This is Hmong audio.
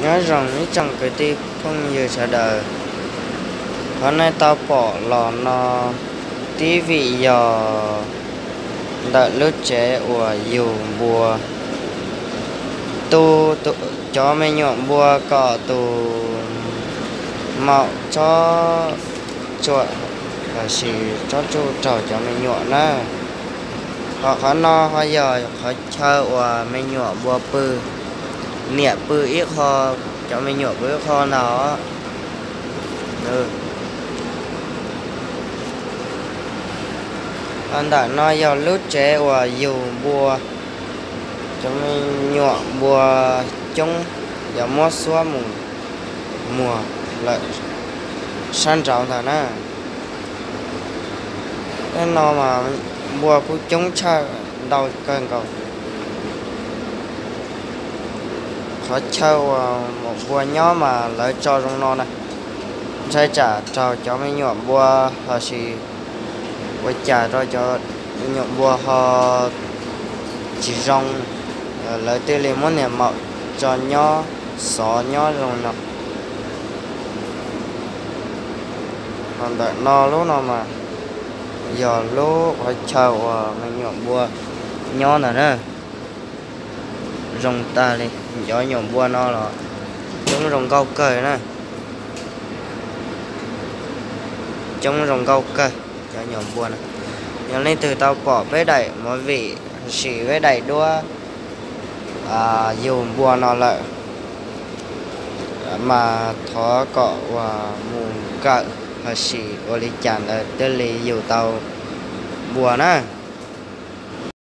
Nyob zoo ib tsoom kwv tij phooj ywg sawv daws, qhov nej tau pom los no tib vim yog ntawm lub tsev uas yug npua, tu cov me nyuam npua kom tus maum tsob tsuam los sis tsob tsuj raug cov me nyuam na. Ho qhov no ho yog qhov chaw uas me nyuam npua pw, niam pw ib qho, cov me nyuam pw ib qho ntag. Ntawm no yog lub tsev uas yug npua, cov me nyuam npua coob, yog muab xuab mus muag lawm sab nraud ntag na. Tej no mas npua kuj coob tshaj ntau kawg nkaus. Qhov chaw uas maum npua nyob mas lawv tso zoo no na, ntshai tsam raug cov me nyuam npua los sis ua cas rau cov me nyuam npua ho tsis zoo, lawv thiaj li muab niam maum tso nyob, xov nyob zoo no. Ho ntawm no lub no mas yog lub qhov chaw uas me nyuam npua nyob ntag na. Zoo tag li, cov nyuam npua no los coob zoo nkauj kawg na. Coob zoo nkauj kawg cov nyuam npua no. Yog leej twg tau pom peb daim movie los sis peb daim duab yug npua no lawm, mas thov kom uas mus kawm los sis ua li cas ntawd thiaj li yug tau npua na.